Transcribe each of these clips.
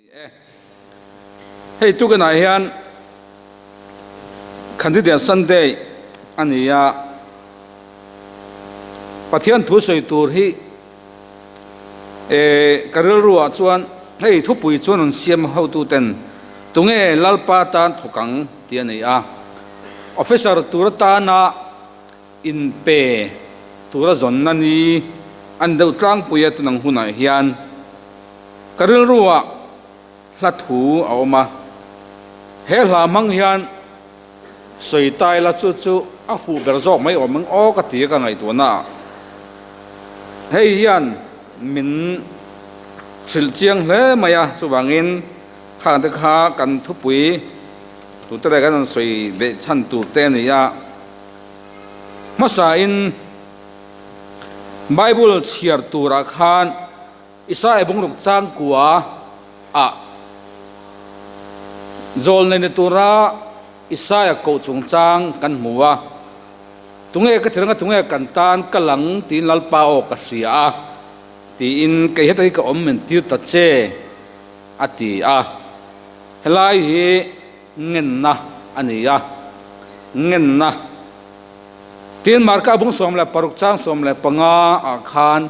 Ni e. Hei tukinah hian Candidate Sunday a ni a, Pathian thu sawi tur hi eh ka rilru ah chuan hei thupui chuan rawn siam hotuten tunge Lalpa tan thawk ang tih a ni a, Officer tur atana inpe tura zawnna ni an deuh tlangpui a tunang hunah hian ka rilruah hla thu a awm a, he hla hmang hian sawi tai la chu chu a fuh ber zawk mai awm ang aw ka ti a ka ngaihtuahna ah hei hian min hrilh chiang hle mai a, chuvangin khang te kha kan thupui tute leh kan rawn sawi ve chhan tur te a ni a. Hmasain Bible chhiar turah khan Isaiah bungruk changkua ah zawl nei ni tura Isaiah koh chungchang kan hmu a, Tunge ka thil anga tunge kan tan ka lang tiin Lalpa aw ka hria a tiin kei heta hi ka awm min tir ta che a ti a, helai hi Ngenna a ni a, ngenna. Tin, Marka bung 16 chang 15 ah khan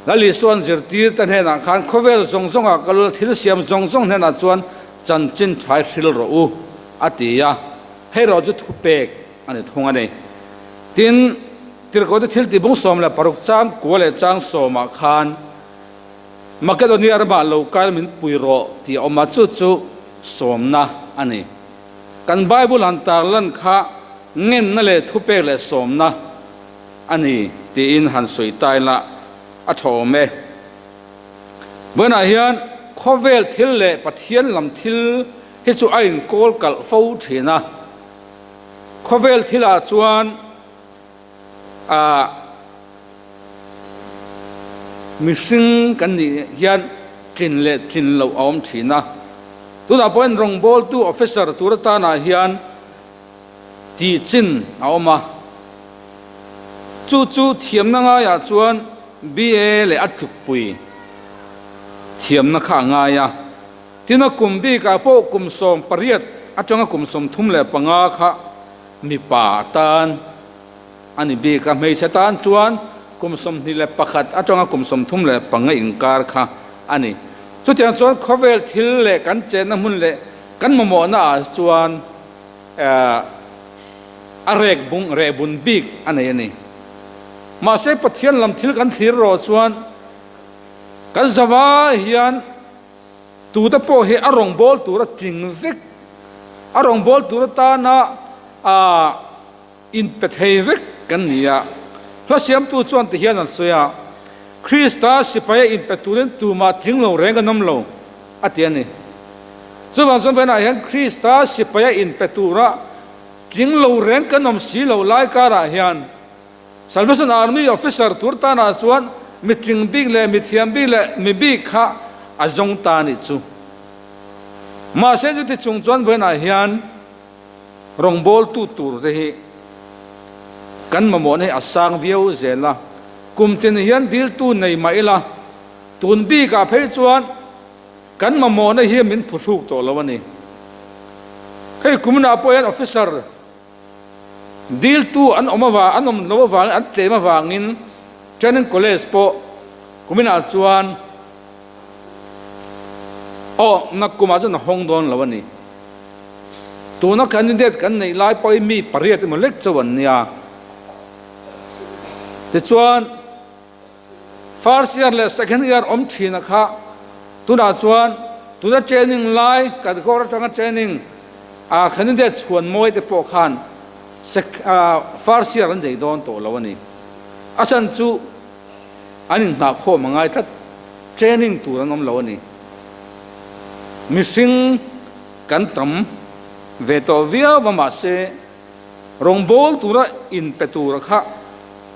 Lal Isua'n zirtirte hnenah khan khawvel zawng zawngah ka lul thil siam zawng zawng hnenah chuan chanchin thai hril rawh u a ti a, hei erawh chu thupek a ni thung a ni. Tin, Tirhkohte thiltih bung 16 chang kua leh chang sawmah khan Makedonia ramah lo kal min pui rawh tih a awm a, chu chu sawmna a ni. Kan Bible han tarlan kha ngenna leh thupek leh sawmna a ni tiin han sawi ta ila a tha awm e. Vawiinah hian khawvel thil leh Pathian lam thil hi chu a inkawl kalh fo thin a. Khawvel thilah chuan ah mihring kan nih hian tlin leh tlin loh a awm thin a, tunah pawhin rawngbawltu officer tur atanah hian tih chin a awm a, chu chu thiamna ngaiah chuan BA leh a tlukpui thiamna kha a ngai a, tin a kum bikah pawh kum 18 atanga kum 35 kha mipa atan a ni bik a, hmeichhe tan chuan kum 21 atanga kum 35 inkar kha a ni. Chutiang chuan khawvel thil leh kan chenna hmun leh kan mamawhna ah chuan a rek bung reh bun bik a nei a ni. Mahse Pathian lam thil kan thlir rawh chuan kan zava hian Tute pawh hi a rawngbâwl tûra tling vek, a rawngbâwl tûr atâna inpe thei vek kan ni a. Hla siamtu chuan ti hian an sawi a, Krista sipaia inpe tûrin tumah tling lo reng an awm lo, a ti a ni. Chuvang chuan vawiinah hian Krista sipaia inpe tûra tling lo reng kan awm si lo lai kârah hian, Salvation Army officer tur tanah chuan mitling bik leh mithiam bik leh mi bik kha a zawng ta nih chu. Mahse chuti chung chuan vawiinah hian rawngbawltu tur te hi kan mamawhna hi a sang viau zel a, kum tin hian diltu nei mah ila tun bikah phei chuan kan mamawhna hi min phuhruk tawh lo a ni. Hei kuminah pawh hian officer Diltu an awm avang, an awm lo avangin, an tlem avangin Training College pawh kuminah chuan aw nakkumah chuan a hawng dawn lo a ni. Tuna candidate kan neih lai pawhin mi pariat emaw lek chauh an nia. Tichuan first year leh second year awm thina kha tunah chuan tuna training lai kan court atanga training ah candidate chhuan mawi te pawh khan first year an nei dawn tawh lo a ni. A chhan chu an inhnah khawm a ngai tlat training tur an awm lo a ni. Mihring kan tam ve tawh viau a mahse Rawngbâwl tura inpe tura kha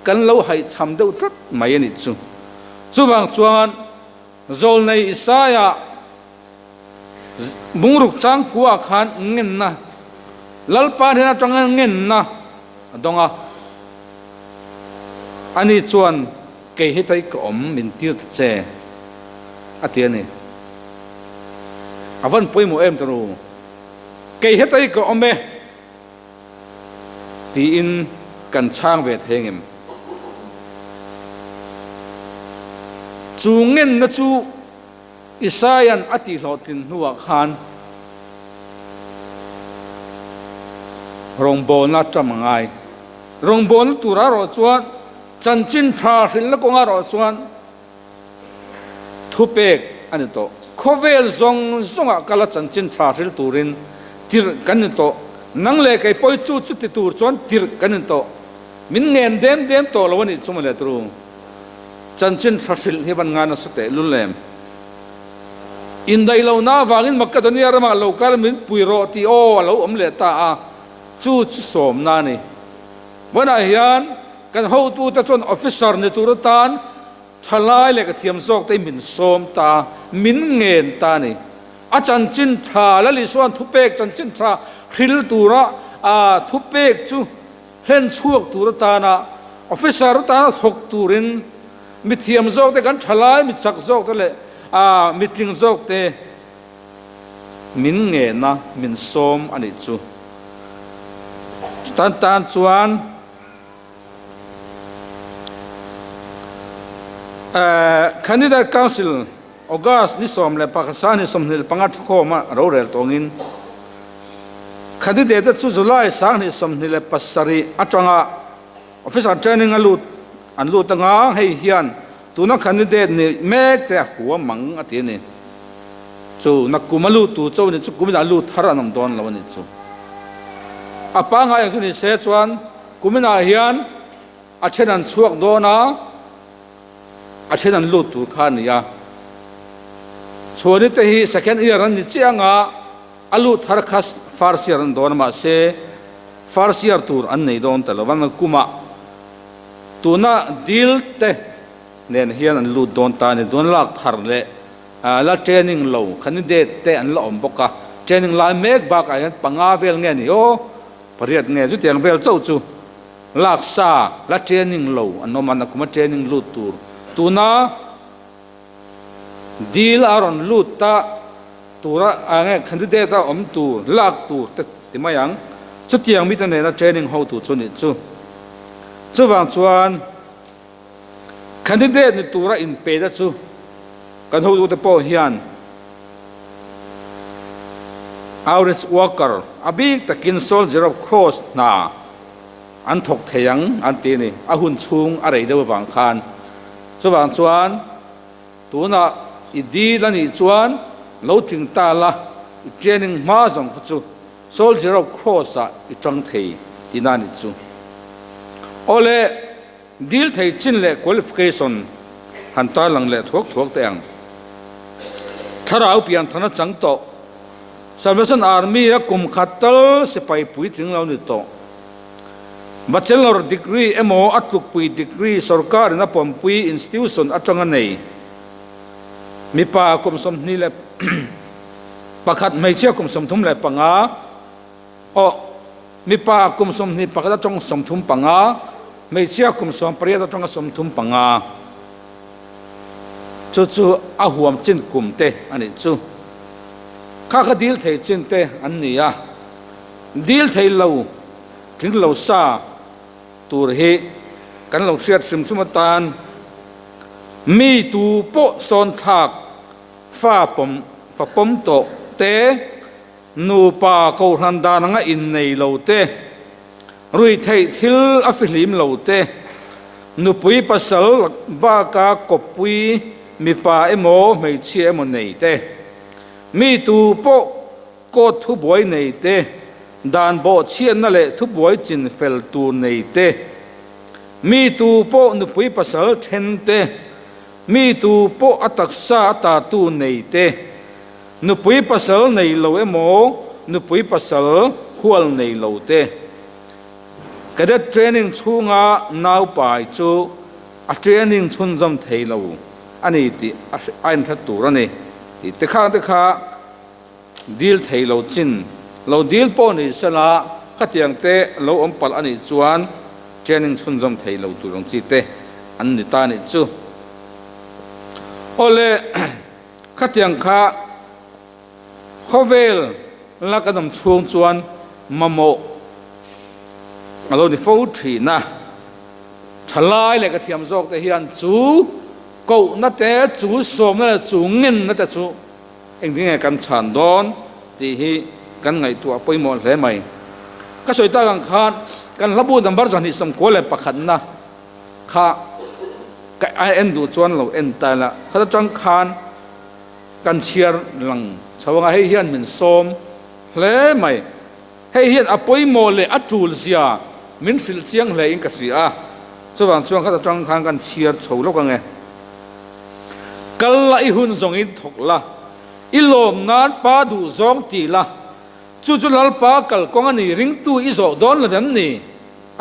kan lo haihchham deuh tlat mai a nih chu. Chuvang chuan Zawlnei Isaia bungruk changkua khan ngenna, Lalpa hnen atanga ngenna a dawng a, ani chuan kei hetai ka awm min tir ta che a ti a ni. A van pawimawh em tawh u? Kei heta hi ka awm e tiin kan chhang ve thei angem? Chu ngenna chu Isaia'n a tihhlawhtlin hnuah khan rawngbawlna ṭam a ngai. Rawngbawlna turah erawh chuan chanchin ṭha hrilhna kawngah erawh chuan thupek a ni tawh. Khawvel zawng zawngah kala chanchin ṭha hril turin tirh kan ni tawh. Nang leh kei pawh hi chu chuti tur chuan tirh kan ni tawh. Min ngen dem dem tawh lo a nih chu mawle turu. Chanchin ṭha hrilh hi van ngai nasa teh lul em? Indaih lohna avangin Makedonia ramah lo kal min pui rawh tih aw a lo awm leh ta a, chu chu sawmna a ni. Vawiinah hian kan hotute chuan officer ni tur atan thalai leh ka thiam zawk te hi min sawm ta a, min ngen ta a ni. A chanchin tha, Lal Isua'n thupek chanchin tha hril tura thupek chu hlen chhuak tur atana officer atana thawk turin mi thiam zawk te, kan thalai mi chak zawk te leh mitling zawk te min ngen a, min sawm a nih chu. Chutan tan chuan Candidate Council August ni 11 sang ni 25 thukhawma rorel tawngin candidate te chu July sang ni 27 atanga Officer training a lut an lut anga hei hian tuna candidate ni mek te a huam ang a ti a ni. Chu nakkum a lut tu cho ni chu kumin ah lut thar an awm dawn lo a ni chu. A pangngai ang chu ni se chuan kumin ah hian a then an chhuak dawn a, a then an lut tur kha a ni a. Chhuani te hi second year an ni chiah anga A lut thar kha first year an dawn a mahse first year tur an nei dawn ta lo a, kumah tuna dil te nen hian an lut dawn ta a ni. Dawn lak thar leh la training lo candidate te an la awm bawk a, training lai mek bakah hian panga vel nge ni aw, pariat nge chutiang vel chauh chu lak sa la training lo an awm a, nakuma training lut tur tuna dil a rawn lut ta. Tura a nge candidate a awm tur lak tur te ti mai ang. Chutiang mite nena training ho tur chu nih chu. Chuvang chuan candidate ni tura inpeihna chu kan hotute pawh hian outreach worker a bik takin soldier of cross hna an thawk thei ang an ti a ni. A hun chhung a rei deuh avang khan. Chuvang chuan. Tunah i dil a nih chuan lo tling ta la, i training hma zawng kha chu Soldier of Cross ah i tang thei tihna a nih chu. Awle, dil thei chin leh qualification han tarlang leh thuak thuak teh ang. Thlarau pianthana chang tawh, Salvation Army a kum khat tal sipai puitling lo ni tawh. Bachelor degree emaw a tlukpui degree sorkarin a pawmpui institution atanga nei mipa kum 21 hmeichhia kum 35 aw mipa kum 21 atang 35 hmeichhia kum 18 atanga 35 chu chu a huam chin kum te a nih chu kha kha dil thei chin te an ni a. Dil thei lo, tling lo sa tur hi kan lo hriat hrim hrim atan mi tu pawh sawn thlak fa pawm fa pawm tawh te, nupa kohhran dan anga innei lo te, ruihtheih thil a fihlim lo te, nupui pasal baka kawppui mipa emaw hmeichhia emaw nei te, mi tu pawh Court thubuai nei te, dan bawhchhiatna leh thubuai chin fel tur nei te, mi tu pawh nupui pasal then te, mi tu pawh a taksa a tatu nei te, nupui pasal nei lo emaw nupui pasal hual nei lo te. Cadet training chhunga naupai chu a training chhunzawm thei lo a ni tih a inhre tur a ni tih te khang te kha Dil thei lo chin lo dil pawh ni sela khatiang te lo awm palh a nih chuan training chhunzawm thei lo tur ang chi te an ni ta nih chu. Awle khatiang kha. Khawvel la kan awm chhung chuan mamawh a lo ni fo thin a. Thalai leh ka thiam zawk te hian chu kohna te, chu sawmna leh chu ngenna te chu engtin nge kan chhan dawn tih hi kan ngaihtuah pawimawh hle mai. Ka sawi tak ang khan kan hlabu number 221 na kha ka en duh chuan lo en ta ila, khata tang khan kan chhiar lang chho anga hei hian min sawm hle mai. Hei hian a pawimawh leh a tul zia min hrilh chiang hle in ka hria a, chuvang chuan khata tang khan kan chhiar chho lawk ange. Kal la i hun zawng in thawk la, i lawm nan pa duh zawng ti la, chu chu Lalpa kalkawng a ni ringtu i zawh dawn lo em ni?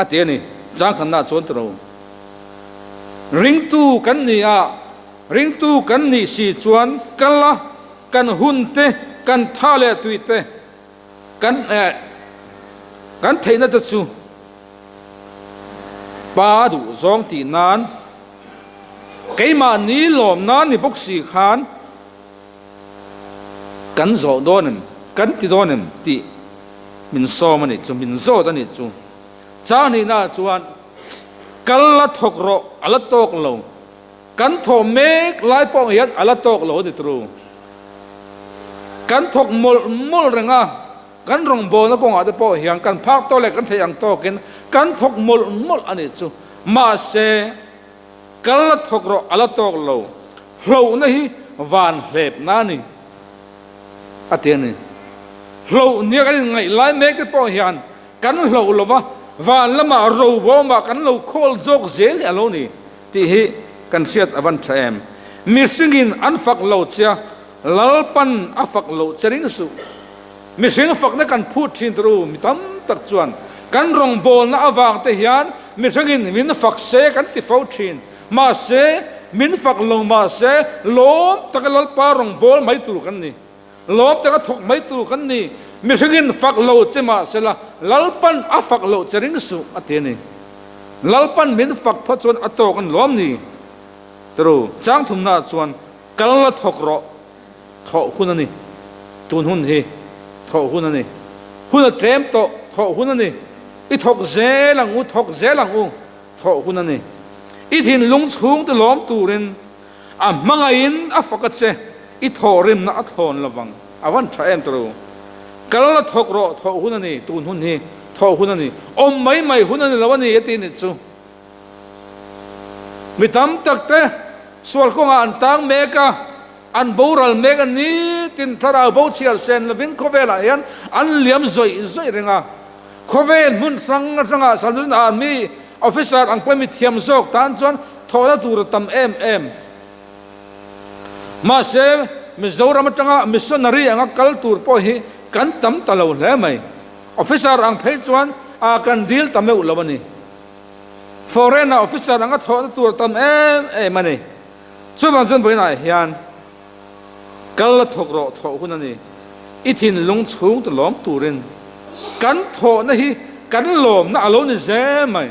A ti a ni. Changkhanna chuan ti ro. Ringtu kan ni a, ringtu kan nih si chuan kal la, kan hun te, kan tha leh tui te, kan eh kan theihna te chu pa duh zawng tih nan keimahni lawm nan ni bawk si khan kan zawh dawn em kan ti dawn em tih min sawm a nih chu min zawt a nih chu chang nihna chuan kal la thawk rawh a la tawk lo. Kan thawh mek lai pawh hian a la tawk lo a ni turu. Kan thawk mawlh mawlh reng a, kan rawngbawlna kawngah te pawh hian kan phak tawk leh kan theih ang tawkin kan thawk mawlh mawlh a nih chu. Mahse, kal la thawk rawh a la tawk lo. Hlohna hi van hlepna a ni a ti a ni. Hloh nia kan inngaih lai mek te pawh hian kan hloh lo va, van lamah robawmah kan lo khawl zawk zel hi a lo ni. Tih hi kan hriat a van tha em? Mihringin an fak lo che a, Lalpan a fak loh che ring suh. Mihring fakna kan phut thin tur u, mi tam tak chuan kan rawngbawlna avang te hian mihringin min fak se kan ti fo thin. Mahse, min fak lo mahse lawm taka Lalpa rawngbâwl mai tur kan ni. Lawm taka thawk mai tur kan ni. Mihringin fak lo che mah sela, Lalpan a fak loh che ring suh, a ti a ni. Lalpan min fak phawt chuan a tawk an lawm ni. Tru, chang thumnaah chuan kal la thawk rawh, thawh hun a ni. Tun hun hi thawh hun a ni. Hun a tlem tawh, thawh hun a ni. I thawk zel ang u, thawk zel ang u, thawh hun a ni. I thinlung chhungte lawm turin A hmangaihin a fak a che, i thawhrimna a thawn lovang. A van tha em tawh lo. Kal la thawk rawh, thawh hun a ni, tun hun hi thawh hun a ni, awm mai mai hun a ni lo a ni a ti nih chu. Mi tam tak te sual kawngah an tang mek a, an boral mek a ni tin thlarau bo chhiar sen lovin khawvelah hian an liam zawih zawih reng a. Khawvel hmun hrang hrangah Salvation Army Officer ang pawhin mi thiam zawk tan chuan thawhna tur a tam em em. Mahse, Mizoram atanga missionary anga kal tur pawh hi kan tam ta lo hle mai. Officer ang phei chuan a kan dil ta meuh lo a ni. Foreign-ah officer anga thawhna tur a tam em em a ni. Chuvang chuan vawiinah hian Kal la thawk rawh thawh hun a ni. I thinlung chhung te lawm turin kan thawhna hi kan lawmna a lo ni zel mai.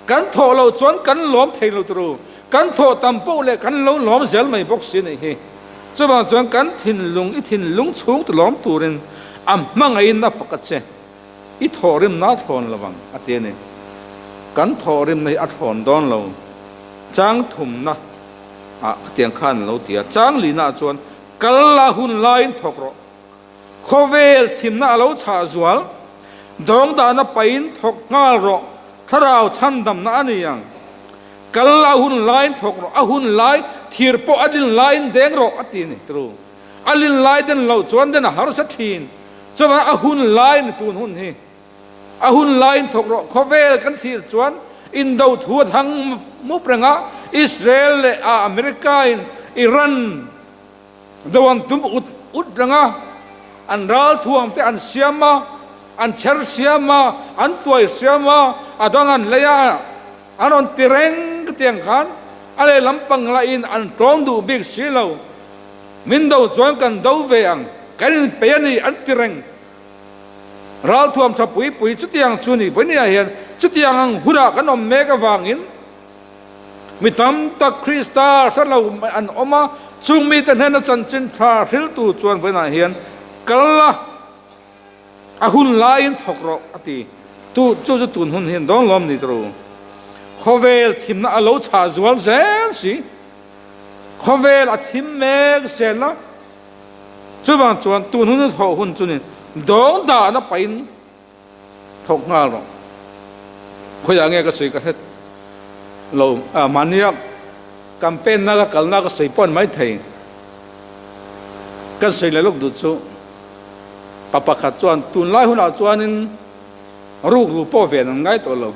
Kan thawh loh chuan kan lawm thei lo turu. Kan thawh tam poh leh kan lo lawm zel mai bawk si a nih hi. Chuvang chuan kan thinlung i thinlung chhung te lawm turin a hmangaihin a fak a che. I thawhrimna a thlawn lo ang a ti a ni. Kan thawhrimna hi a thlawn dawn lo. Chang thumna. Ah, khatiang khan an lo ti a. Chang lina chuan, Kal la hun laiin thawk rawh. Khawvel thimna a lo chhah zual. Dawngdahna pahin thawk nghal rawh. Thlarau chhandamna a ni ang. Kal la hun laiin thawk rawh. A hun lai thir pawh a lin laiin deng rawh a ti a ni. Tru. A lin lai den loh chuan den a harsa thin. Chuvangin a hun lai ni tun hun hi. A hun laiin thawk rawh. Khawvel kan thlir chuan indo thu a thang mup reng a, Israel leh a America in Iran do an tum ut ut reng a, an ralthuam te an siam a, an chher siam a, an tuai siam a, a dang an lei a, an rawn ti reng ka ti ang khan a lehlam pang lahin an tlawm duh bik si lo. Min do chuan kan do ve ang, kan inpeih a ni an ti reng. Ralthuam tha pui pui chutiang chu ni vawinia hian chutiang ang hunah kan awm mek avangin mi tam tak Krista hre lo an awm a, chung mite hnena chanchin tha hriltu chuan vawiinah hian. Kal la, a hun laiin thawk rawh a ti. Tu chu chu tun hun hian dawn lawm ni tawh. Khawvel thimna a lo chhah zual zel si. Khawvel a thim mek zel a. Chuvang chuan tun hun hi thawh hun chu ni dawng dahna pahin thawk nghal rawh. Khawiah nge ka sawi ka hre lo a, mahnia campaign na ka kalna ka sawi pawh a ni maithei. Kan sawi leh lawk duh chu pa pakhat chuan tunlai hunah chuanin rukru pawh ven an ngai tawh lo.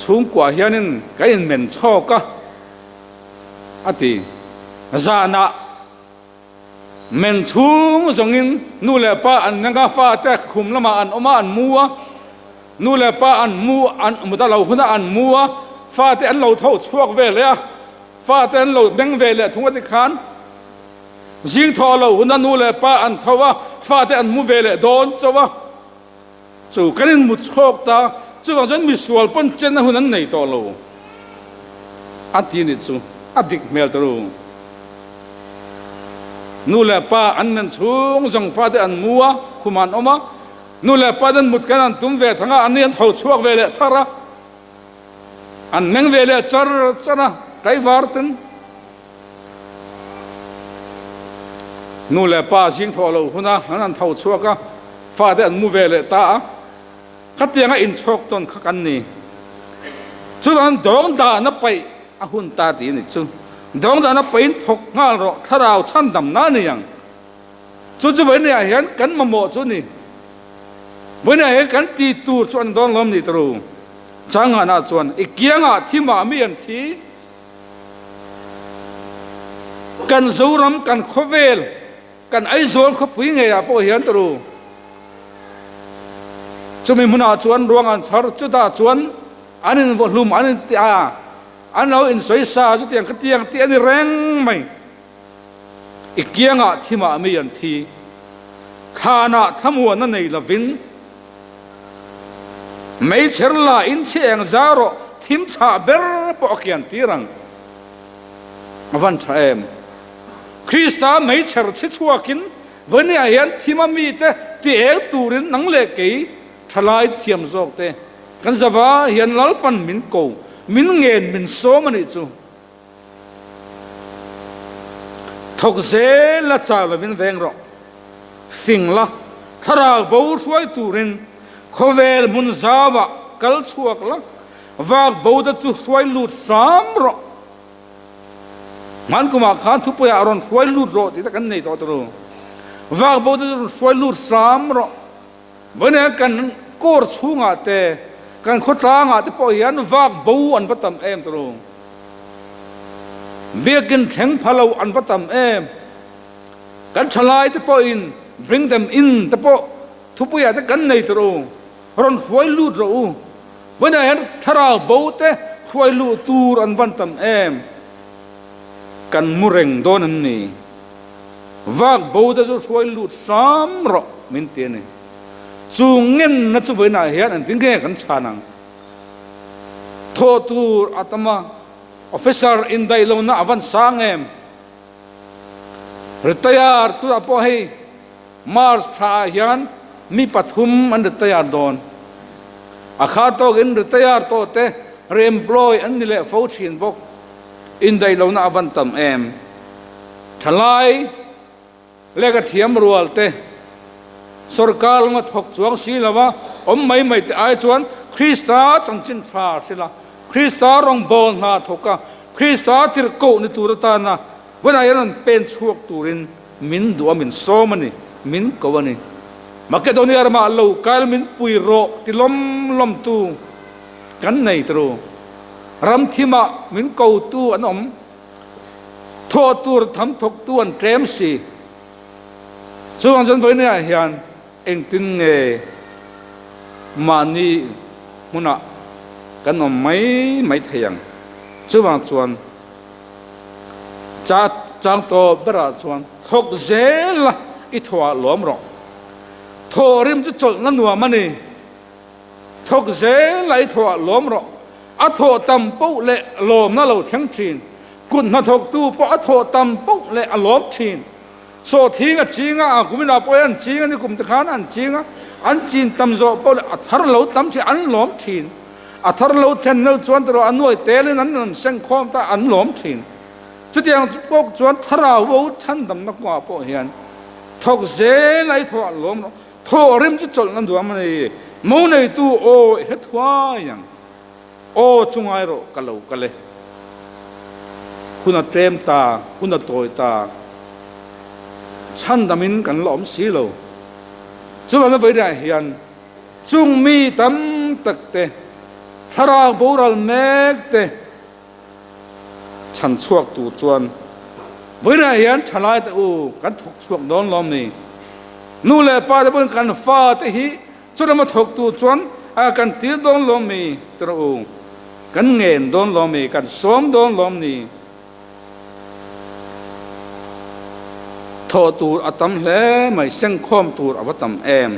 Chhungkua hianin kan inmen chhawk a. A ti. Zanah men chhung zawngin nu leh pa an neng a, fate khum lamah an awm a, an mu a. Nu leh pa an mu an mut a lo hun a, an mu a, fate an lo tho chhuak ve leh a, fate an lo meng ve leh thung a ti khan zing thaw a lo hun a, nu leh pa an tho a, fate an mu ve leh dawn chauh a. Chu kan inmut chhawk ta, chuvang chuan misual pawn chenna hun an nei tawh lo a ti ni chu a dik hmel ta ru. Nu leh pa an men chhung zawng fate an mu a, khum an awm a, nu leh pa ten mut kan an tum ve thang a, anni an tho chhuak ve leh thar a, an meng ve leh char char a, tlaivar ten. Nu leh pa zing thawh loh huna an han tho chhuak a, fate an mu ve leh ta a, khatianga inchhawk tawn kha kan ni. Chuvangin dawng dahna paih a hun ta tih a ni chu. Dawng dahna paihin thawk nghal rawh, thlarau chhandamna a ni ang. Chu chu vawinia hian kan mamawh chu a ni. Vawinia hian kan ti tur chu an dawn lawm ni ta ru. Changhana chuan i kiangah thimah mi an thi. Kan Zoram, kan khawvel, kan Aizawl khawpui ngeiah pawh hian ta ru. Chumi hmunah chuan ruang an chhar, chutah chuan an invawhlum, an inti a, an lo insawi sa chutiang khatiang tih a ni reng mai. I kiangah thimah mi an thi. Thlanah thlamuanna nei lovin meichher la in chhe eng za rawh thim chhah ber pawh a kian tir ang. A van tha em? Krista meichher chhe chhuakin vawinia hian thima mite ti eng turin nang leh kei thalai thiam zawk te kan zava hian Lalpan min ko, min ngen min sawm a nih chu. Thawk zel la chau lovin veng rawh. Fing la, thlarau bo hruai turin khawvel hmun zauah kal chhuak la, vak bo te chu hruai lut hram rawh. Hman kumah khan thupuiah a rawn hruai lut rawh tih te kan nei tawh turu. Vak bo te chu rawn hruai lut hram rawh. Vawiin kan kawr chhungah te, kan khawtlangah te pawh hian vak bo an va tam em tawh. Biakin thleng pha lo an va tam em. Kan thalai te pawhin bring them in te pawh thupuiah te kan nei tawh. Rawn hruai lut rawh u. Vawiinah hian thlarau bo te hruai luh tur an van tam em. Kan mu reng dawn an ni. Vak bo te chu hruai lut hram rawh min ti a ni. Chu ngenna chu vawiinah hian engtin nge kan chhan ang? Thawh tur a tam a, officer indaih lohna a van sang em? Retire tunah pawh hei March thla ah hian mi pathum an retire dawn. A kha tawkin retire tawh te re-employ an ni leh fo thin bawk. Indaih lohna a van tam em? Thalai leh ka thiam rual te sorkar lama thawk chuang si lova awm mai mai te ai chuan Krista chanchin tha hrilh a, Krista rawngbâwl hna thawk a, Krista tirhkoh ni tur atana vawiinah hian rawn pen chhuak turin min duh a, min sawm a ni, min ko a ni. Makedonia ramah lo kal min pui rawh ti lawm lawmtu kan nei turu. Ram thimah min kotu an awm, thawh tur tham thawktu an tlem si. Chuvang chuan vawiinah hian engtin nge mahni hmunah kan awm mai mai thei ang? Chuvang chuan cha chang tawp berah chuan thawk zel la i thawhah lawm rawh. Thawh rim chu chawlhna nuam a ni. Thawk zel a i thawhah lawm rawh. A thawh tam poh leh lawmna lo thleng thin. Kut hnathawktu pawh a thawh tam poh leh a lawm thin. Sawhthing a ching a, a kumin ah pawh hian an ching a ni kum te khan an ching a, an chin tam zawh pawh leh a thar lo tam thin, an lawm thin. A thar lo thlen lo chuan tawh a nuai telin an rawn seng khawm ta, an lawm thin. Chutiang chu pawh chuan thlarau bo chhandamna kawngah pawh hian thawk zel a i thawh an lawm lo. Thawh rim chu chawlhna nuam a ni. Mo neitu aw i hre thuai ang. Aw chu ngai rawh ka lo kal e. Hun a tlem ta, hun a tawi ta. Chhandamin kan la awm si lo. Chuvanga vawirinah hian chung mi tam tak te, thlarau boral mek te chhan chhuak tur chuan vawirinah hian thalai te u kan thawk chhuak dawn lawm ni. Nu leh pa te pawhin kan fa te hi Chulama thawktu chuan a kan tir dawn lawm mi ti rawh u, kan ngen dawn lawm mi, kan sawm dawn lawm ni. Thawh tur a tam hle mai, sengkhawm tur a va tam em.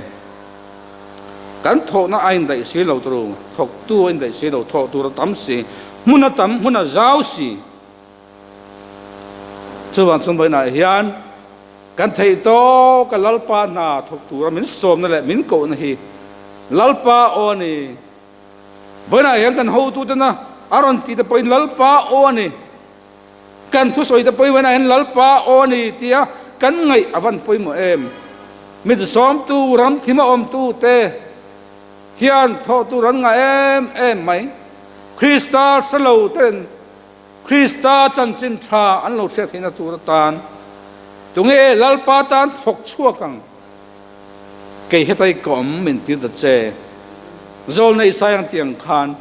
Kan thawhna a indaih si lo ti ru, thawktu a indaih si lo, thawh tur a tam si, hmun a tam, hmun a zau si. Chuvang chuan vawiinah hian Kan theih tawk a Lalpa hna thawk tura min sawmna leh min kohna hi Lalpa aw a ni. Vawiinah hian kan hotutena a rawn tih te pawhin Lalpa aw a ni. Kan thusawi te pawhin vawiinah hian Lalpa aw a ni tia kan ngaih a van pawimawh em. Mit sawmtu, ram thim a awmtu te hian thawh tur an ngah em em mai. Krista hre lo ten Krista chanchin tha an lo hriat theihna tur atan tunge Lalpa tan thawk chhuak ang? Kei hetai ka awm min tir ta che. Zawlnei Isaiah tih ang khan,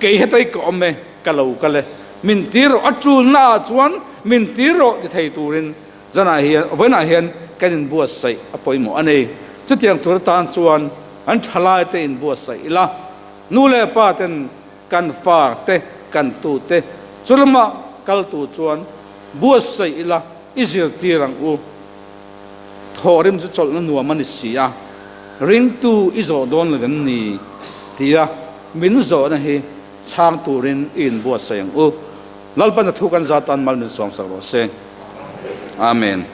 Kei hetai ka awm e, ka lo kal e, min tir rawh, a tulna ah chuan min tir rawh ti thei turin zanah hian, vawiinah hian kan inbuatsaih a pawimawh a ni. Chutiang tur atan chuan an thalaite inbuatsaih ila, nu leh pa ten Kan fa te, kan tu te chu lamah kal tu chuan buatsaih ila i zirtir ang u. Thawhrim chu chawlhna nuam a ni si a, ringtu i zawh dawn lo em ni? tia min zawhna hi chhang turin i inbuatsaih ang u. Lalpan a thu kan za tan mal min sawmsak rawh se. Amen.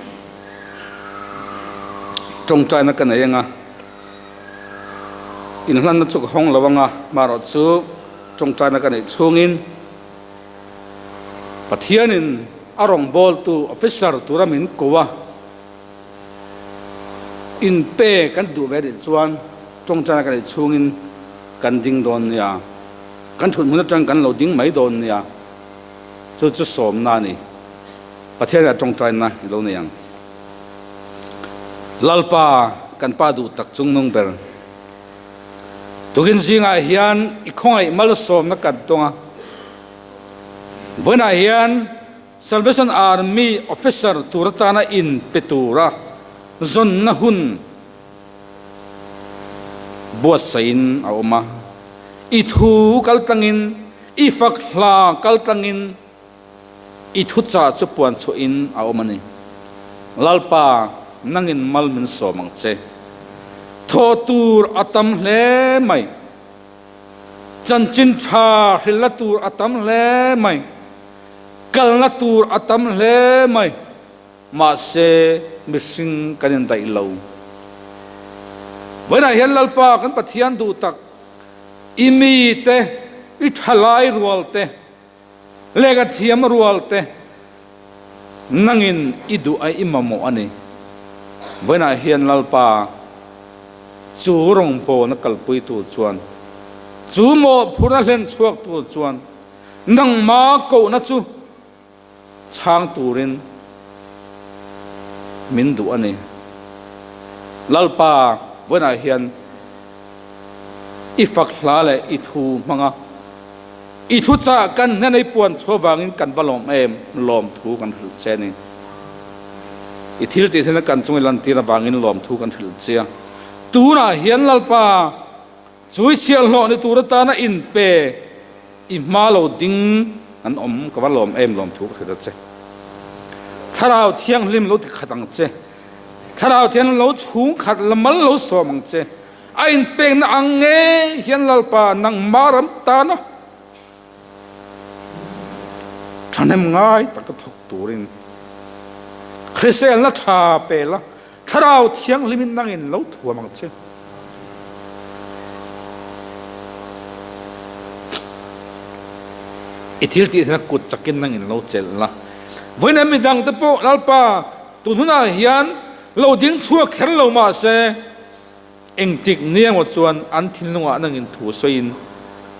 Tawngtaina ka nei anga. Inhlanna chu ka hawng lo anga, hmarawh chu tawngtaina ka neih chhungin Pathianin a rawngbawltu officer tura min ko a, inpe kan duh ve rih chuan tawngtaina ka neih chhungin kan ding dawn nia, kan thut hmun atang kan lo ding mai dawn nia, chu chu sawmna a ni. Pathianin a tawngtaina i lo nei ang. Lalpa, kan Pa duh tak chungnung ber. Tukin zingah hian i khawngaih malsawmna kan tawng a. Vawiinah hian Salvation Army officer tur atana inpe tura zawnna hun buatsaihin a awm a. I thu kaltlangin, i fak hla kaltlangin, I thuchah chu puan chhuahin a awm a ni. Lalpa, nangin mal min sawm ang che. Thawh tur a tam hle mai. Chanchin tha hrilhna tur a tam hle mai. Kalna tur a tam hle mai. Mahse, mihring kan indaih lo. Vawiinah hian Lalpa kan Pathian duh tak, i mite, i thalai rualte, Lehkha thiam rual te nangin i duh a i mamawh a ni. Vawiinah hian Lalpa chu rawngbawlna kalpui tur chuan, chu mawhphurhna hlen chhuak tur chuan nangma kohna chu chhang turin min duh a ni. Lalpa vawiinah hian i fak hla leh i thu hmanga I thuchah kan hnen ei puan chhuah vangin kan va lawm em? Lawmthu kan hrilh che a ni. I thil tih thlenna kan chung i lantir avangin lawmthu kan hrilh che a. Tunah hian Lalpa, chu i chhiahhlawh ni tur atana inpe i hma lo ding an awm ka va lawm em? Lawmthu ka hrilh a che. Thlarau Thianghlim lo ti khat ang che. Thlarau Thianghlim lo chhung khat la mal lo sawm ang che. A inpekna ang ngei hian Lalpa nangmah ram tana thahnem ngai taka thawk turin. Hriselna tha pe la, Thlarau Thianghlimin nangin lo thuam ang che. I thil tih thina kut chakin nangin lo chelh la. Vawiin midangte pawh Lalpa tun hunah hian lo ding chhuak kher lo mahse, Engtik ni emaw chuan an thinlungah nangin thu sawiin,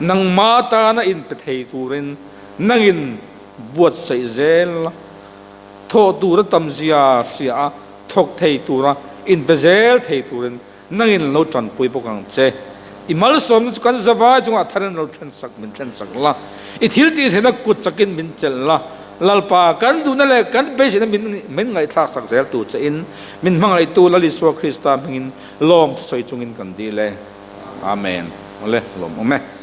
nangma tana inpe thei turin nangin buatsaih zel la, thawh tura tamzia hria a thawk thei tura inpe zel thei turin nangin lo tanpui bawk ang che. I malsawmna chu kan zavai chungah tharin lo thlensak min thlensak la, i thil tih theihna kut chakin min chelh la, Lalpa, kan duhna leh kan beiseina min min ngaihthlaksak zel tur chein min hmangaihtu Lal Isua Krista hmingin lawm thusawi chungin kan dil e. Amen. Awle, lawm awm e.